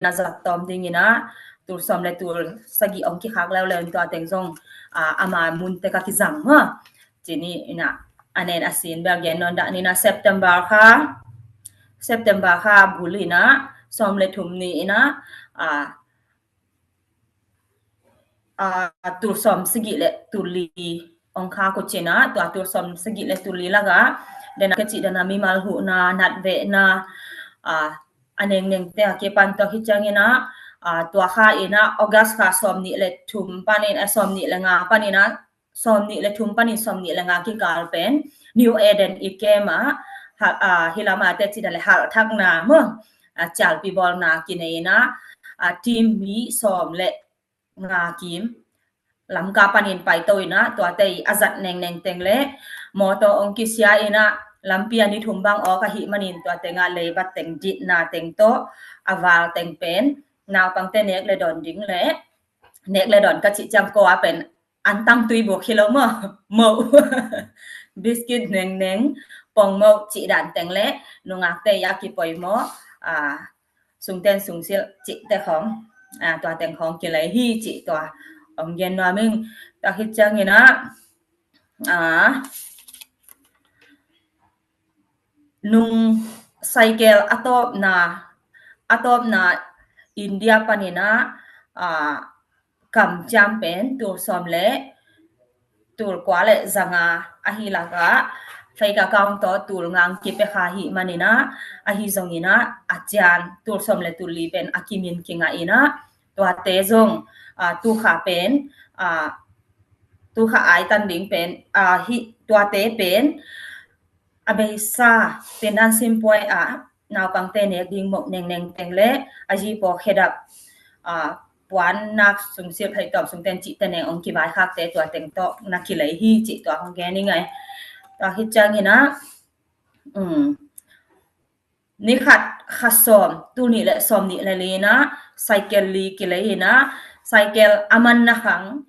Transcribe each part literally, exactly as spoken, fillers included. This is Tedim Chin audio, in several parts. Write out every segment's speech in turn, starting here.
na zat tawm ding ina, tul sawm le tul sagih ong kikhak leuleu in tua teng zong, ah, ama mun tek a kizang maw. Cih ni ina, a nen a sin bel gen nawn dah ni ina, September kha, September kha bul ina, sawm le thum ni ina, ah, ah, tul sawm sagih le tul li ong khak uh cih ina, tua tul sawm sagih le tul li lak ah, den a ka cih den a mimal huhna, natvehna, ah, a nengneng te a kipan tua hi ciang ina, ah, tua kha ina, August kha sawm nih le thum panin, ah, sawm nih le nga panin ah, sawm nih le thum panin sawm nih le nga kikal pen New Eden i kem ah, ha, ah, hi lam a te cih dan le halhthakna maw, ah, cialpi bawlna kinei ina, ah, team mi sawm le nga kim Lamka panin paito ina, tuate i a zat nengneng teng le mawtaw ong kisia ina, lampi a ni thum bang awk ahih manin tua teng ah leibat teng, ditna teng tawh a val teng pen naupangte nek le dawn ding le, nek le dawn ka cih ciang ko a pen antang tui buk hi lo maw, moh, biscuit nengneng, pong moh cih dan teng le nungakte i a kipoimawh, ah, sungten sungsilh cihte khawng, ah, tua teng khawng kilei hi cih tua ong gen nuam ing. Tua hi ciang ina, ah, nung cycle a tawpna, a tawpna India panin ah, ah, kamciam pen tul sawm le tul kua le zanga ahi lak ah, fake account tawh tul nga ong kipia kha ahih manin ah, ahi zongin ah, a cian tul sawm le tul li pen a kimin kingah ina, tuate zong, ah, tu kha pen, ah, tu kha ai tan ding pen, ah, hi, tuate pen a beisa Pindan Simpuai ah naupangte nek ding moh nengneng teng le a zi paw khedap, ah, puan nak sungsilh phaitawm sungten cihte neng ong kivaikhakte tua teng tawh na kilei hi cih tua ong gen ing ei. Tua hi ciang ina, um, ni khat kha sawm, tul nih le sawm nih le li ina cycle li kilei ina, cycle a manna khang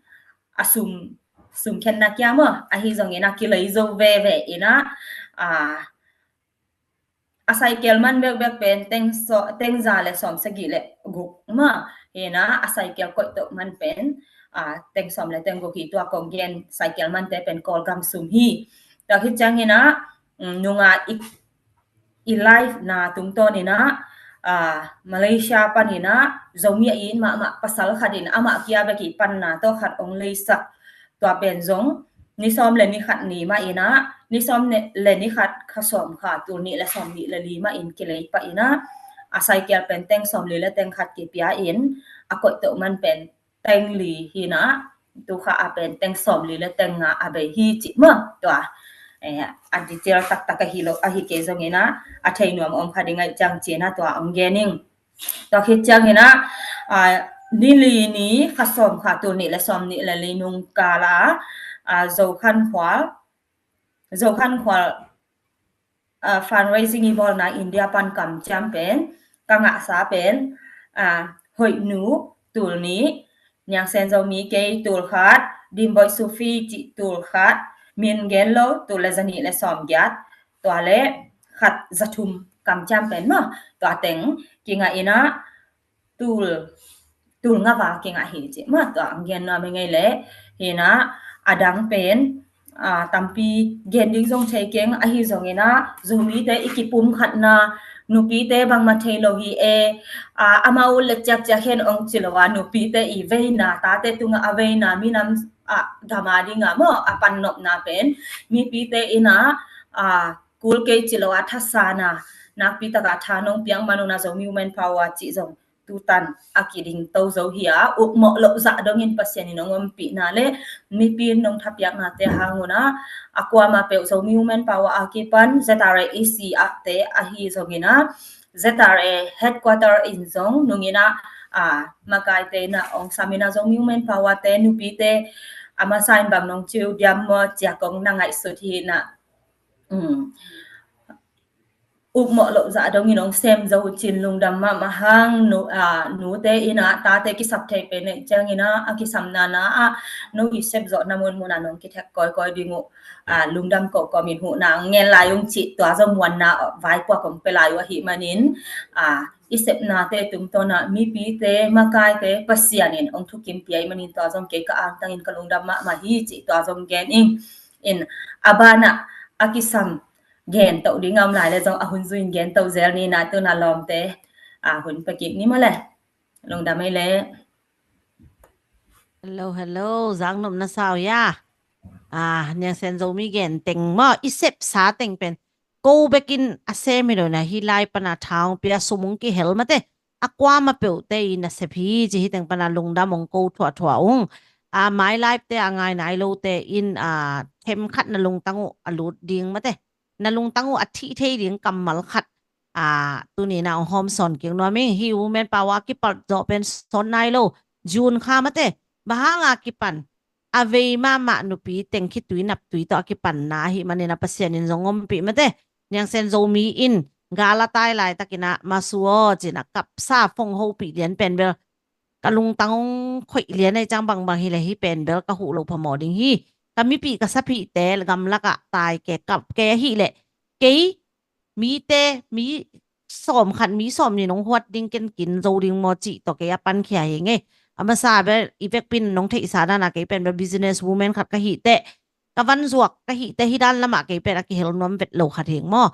a sum, sum khenna kia maw, ahi zongin ah kilei zo veve ina, ah, a cycle man bekbek pen teng so, teng za le sawm sagih le guk maw, hi ina a cycle koih toh man pen, ah, teng sawm le teng guk hi, tua kong gen cycle mante pen Kawlgam sum hi. Tua hi ciang ina, um, nunga i, i live na tungtawn ina, ah, Malaysia panin ah Zomi a it mahmah pasal khat in amah kia bek i panna tawh khat ong leisak, tua pen zong ni sawm le ni khat ni mah ina, ni sawm le ni khat kha sawm kha tul nih le sawm nih le li mah in kilei pah ina, a cycle pen teng sawm li le teng khat kipia in, a koih toh man pen teng li hi ina, tu kha a pen teng sawm li le teng nga a bei hi cih maw. Tua, eh, a detail taktak ahi lo, ahi kei zongin ah, a thei nuam om kha ding ahih ciang ci ina tua ong gen ing. Tua khit ciang ina, ah, ni li ni kha sawm kha tul nih le sawm nih le li nung kal ah, ah, Zokhankhual, Zokhankhual, ah, fundraising i bawlna India pan kamciam pen ka ngahsa pen, ah, Hoihnu tul nih, Niangsen Zomi kei tul khat, Dimboih Sufi cih tul khat, min gen lo tul le za nih le sawm giat, tua le khat za thum kamciam pen maw, tua teng kingah ina, tul, tul nga val kingah hi cih maw, tua ong gen nuam ing ei le. Hi ina, a dang pen, ah, tampi gen ding zong thei keng, ahi zongin ah Zomite i kipumkhatna, nupite bangmah thei lo hi e, ah, amau le ciakciak hen ong ci lo a, nupite i veina, tate tungah a veina, minam, ah, gam a dingah maw, a pannopna pen mipite ina, ah, kul kei ci lo a thasana, nakpi taka tha nong piak man un ah Zomi Women Power cih zong tutan a kiding to zo hi a, ukmawh loh zah dongin Pasian in ong ompihna le mipi in nong thapiaknate hang un ah, a kuamah peuh Zomi Women Power a kipan Z R A E C ah te ahi zongin ah, Z R A headquarter in zong nung ina, ah, makaite ina ong sam ina Zomi Women Power te, nupite a masa in bang nong ci uh diam maw, ciak ong na ngaihsut hi ina, um, ukmawh loh zah dongin ong sem zo uh cin lungdam mahmah hang. Nu, ah, nute ina tate kisap thei pen ahih ciang ina, a kisamna na ah no i sep zawhna munmun ah nong kithek kawikawi ding uh, ah, lungdam kohkawm in huhna ngen lai ung cih tua zong muanna vaipuak ong pia lai uh ahih manin, ah, i sepnate tungtawnah mipite, makaite Pasian in hong thukimpia ahih manin tua zong kei ka angtangin ka lungdam mahmah hi cih tua zong gen ing. In a banah a kisam gen toh ding a om lai le zong a hun zui in gen toh zel ni. Na tuna lawmte a hun pia kik ni maw le. Lungdam ei le. Hello, hello. Zang nop na sa uh hia? Ah, Niang Sen Zomi gen teng maw, i sepsa teng pen ko bekin a sem hi lo na, hih lai pana tha hong pia, sum hong kihel mate, a kuamah peuhte in a sep hi ci. Hih teng pana lungdam hong ko thuahthuah ung. Ah, My Life te a ngai nai lote in, ah, themkhat na lungtang uh a lut ding mate, na lungtang uh a thih thei ding kammal khat, ah, tuni na hong hawm sawn kik nuam ing. Hih Women Power a kipalh zawh pen sawn nai lo, June kha mate. Bang hanga kipan? A vei mahmah nupi teng khitui naptui tawh a kipanna ahih manin a Pasian in zong ompih mate. Niang Sen Zomi in gal a tai laitakin ah, Masu aw, ci-in a kapsa phone hopih lian pen bel ka lungtang hong khoih lian ahih ciang, bangbang hileh hih pen bel ka huh loh phamawh ding hi. Ka mipih ka sapihte gamlakah tai kei, kap kei ahih leh kei mite, mi sawm khat, mi sawm nih nong huat ding, ken kin zo ding maw cih tawh kei a pankhia hi ngei. A masa bel i vekpin nong theihsa dana kei pen bel business woman khat ka hih teh, ka van zuak ka hih teh, hih dan lamah kei pen a kihel nuam vet lo khat hi ing maw.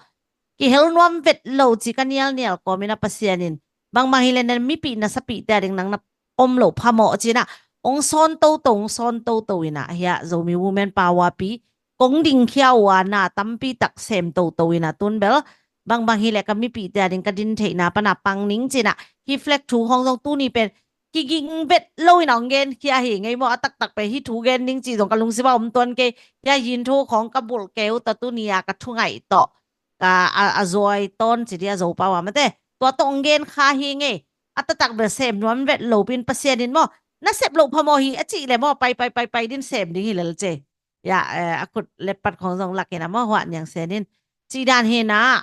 Kihel nuam vet lo ci ka nialnial kawmin a Pasian in, bangbang hileh na mipih na sapihte a ding nang na om loh phamawh ci-in ah hong sawn toto, hong sawn toto in ah, hiah Zomi Women Power pi kong dingkhia uh a, na tampi tak sem toto in ah, tun bel bangbang hileh ka mipihte a ding ka din theihna pana pang ning ci-in ah, hih flag thu khawng zong tuni pen kiging vet lo in ah hong genkhia hi ngei maw. A taktak pen hih thu gen ning cih zong ka lungsim ah om tuan kei. Hiah hih thu khawng ka bulh kei uh tawh, tuni a ka thungaih tawh, ka a, a zuai tawn ci dia, Zopau a mate, tua tawh hong gen kha hi ngei. A taktak bel sem nuam vet lo pin, Pasian in maw, na sep loh phamawh hi a cih leh maw, pai pai pai pai din sem ding hi lel ci. Hiah, eh, a khut leppat khawng zong lak in ah maw, huah Niang Sen in, cih dan hi in ah,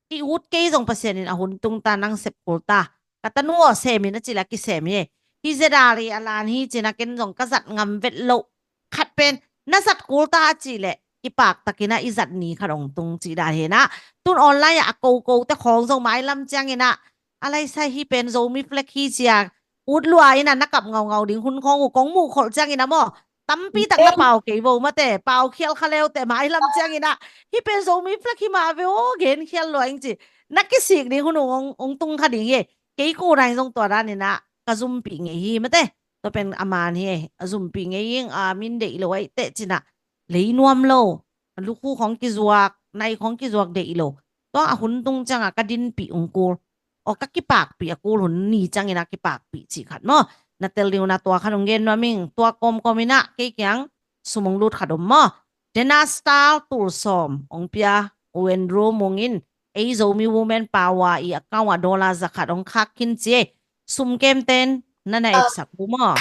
i ut kei zong Pasian in a hun tung ta, nang sep kul ta. Ka tanu aw, sem in a cih leh a kisem hi. Hih zedal hi a lan hi ci-in ah ken zong ka zat ngam vet loh khat pen, na zat kul ta a cih leh kipaktakin ah i zat ni khat hong tung cih dan hi in ah. Tun online ah a kokote khawng zong mailam ciangin ah, a laisai hih pen Zomi flag hi ci-a ut lua in ah na kap ngaungau ding hun khawng uh kong muh kholh ciangin ah maw, tampi tak na pau kei vo mate, pau khial kha leuteh mailam ciangin ah, hih pen Zomi flag hi mah ve aw, gen khial lua ing ci, na kisik ding hun uh hong, hong tung kha ding hi. Kei ko nai zong tua dan in ah ka zumpih ngei hi mate. Tua pen a man hi, a zumpih ngei ing, a min deih lo ahih teh ci-in ah, lei nuam lo, lukhu khawng kizuak, nai khawng kizuak deih lo. Tua a hun tung ciangah ka dinpih ung kul, aw, ka kipakpih a kul, hun ni ciangin ah kipakpih cih khat maw. Na tel ding uh na tua khat hong gen nuam ing. Tua kawmkawm in ah kei kiang sum hong lut khat om maw. Dena Star tul sawm hong pia, U Andrew Mung in, ei Zomi Women Power i account ah dollar za khat hong khak khin ci. Sum kemten na na etsak uh maw.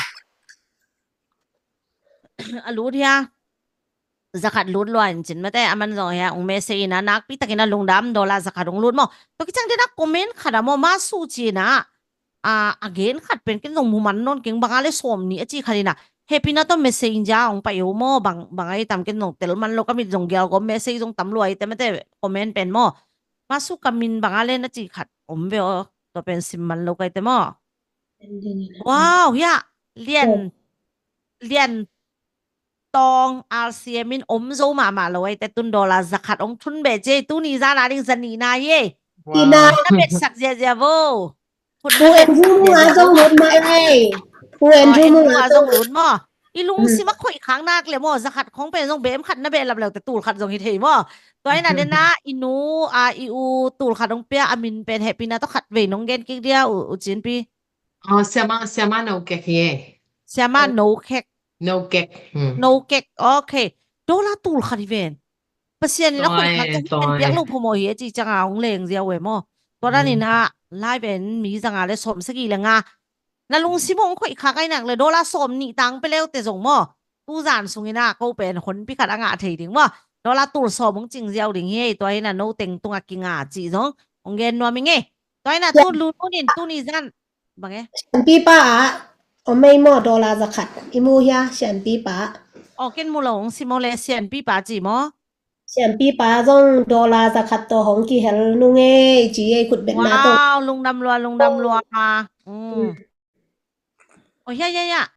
A lut hia? Za khat lut lua in cin mate, a man zong hia, hong message in ah, nakpi takin ah lungdam, dollar za khat hong lut maw. Tua kiciang dena comment khat ah maw, Masu ci-in ah, a, a gen khat pen ken zong mu man nawn keng, bang a le sawm nih a ci khat in ah, hehpihna tawh message in zia hong pai uh maw, bang, bang a i tam ken zong tel man lo, ka mit zong gial gawm, message zong tam lua i te mate, comment pen maw. Masu, ka min bang a le na ci khat om ve aw, tua pen sim man lo ka i te maw. Wow, hiah, Lian, Lian Tawng R C M in om zo mahmah lo ei te, tun dollar za khat hong thun beh ci ei, tuni zan a ding za nihna hi ei. Wow. Na betsak ziahziah vo. U Andrew Mung a zong lut mah ei. U Andrew Mung a zong lut maw. I lungsim a khoih khak nak le maw, za khat khawng pen zong bem khat na behlap leute tul khat zong hi thei maw. Tua hi na, dena i nu a, i u tul khat hong pia, a min pen hehpihna tawh khat vei nong gen kik dia, U, U Cin Pi. Aw, Siama, Siama No Kek hi ei. Siama No Kek. No Kek. Hmm. No Kek. Okay. Dollar tul khat hi ven. Pasian in a khoih khak ciang hih pen piak loh phamawh hi a ci cianga hong leng ziau e maw. Tua dan in ah live en mi zanga le sawm sagih le nga. Na lungsim hong khoih khak ai nak le dollar sawm nih tang pia leute zong maw, tu zan sungin ah ko pen honpi khat a ngah thei ding maw. Dollar tul sawm hong cing ziau ding hi ei. Tua hi na, no teng tungah kinga cih zong hong gen nuam ing ei. Tua hi na, tu lunun in tuni zan bang e, Sianpipa ah om ei maw, dollar za khat i mu hia, Sianpipa ah? Aw, ken mu lo, hong sim aw le, Sianpipa ci maw. Siampipa zong dollar za khat tawh hong kihel nung ei ci ei, khutbetna tawh. Wow, lungdam lua, lungdam lua. Mm. Oh, ya, ya, ya.